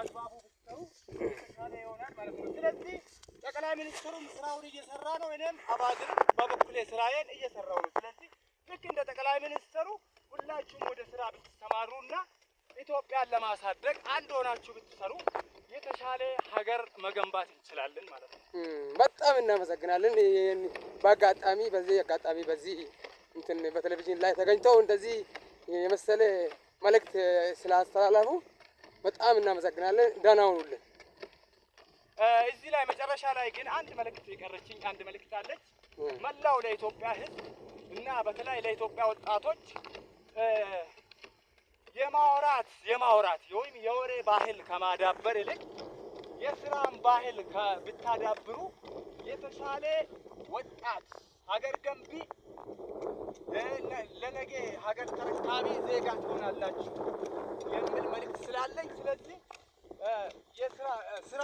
በአግባቡ ብትሰሩ የተሻለ ይሆናል ማለት ነው። ስለዚህ ጠቅላይ ሚኒስትሩም ስራውን እየሰራ ነው። እኔም አባድርም በበኩሌ ስራዬን እየሰራው ነው። ስለዚህ ልክ እንደ ጠቅላይ ሚኒስትሩ ሁላችሁም ወደ ስራ ብትሰማሩና ኢትዮጵያን ለማሳደግ አንድ ሆናችሁ ብትሰሩ የተሻለ ሀገር መገንባት እንችላለን ማለት ነው። በጣም እናመሰግናለን። ይሄን በአጋጣሚ በዚህ አጋጣሚ በዚህ እንትን በቴሌቪዥን ላይ ተገኝተው እንደዚህ የመሰለ መልእክት ስላስተላለፉ በጣም እናመሰግናለን። ደህና ሁኑልን። እዚህ ላይ መጨረሻ ላይ ግን አንድ መልእክት የቀረችኝ አንድ መልእክት አለች። መላው ለኢትዮጵያ ሕዝብ እና በተለይ ለኢትዮጵያ ወጣቶች የማውራት ወይም የወሬ ባህል ከማዳበር ይልቅ የስራን ባህል ብታዳብሩ የተሻለ ወጣት ሀገር ገንቢ ለነገ ሀገር ተረካቢ ዜጋ ትሆናላችሁ የሚል መልእክት ስላለኝ ስለዚህ የስራ ስራ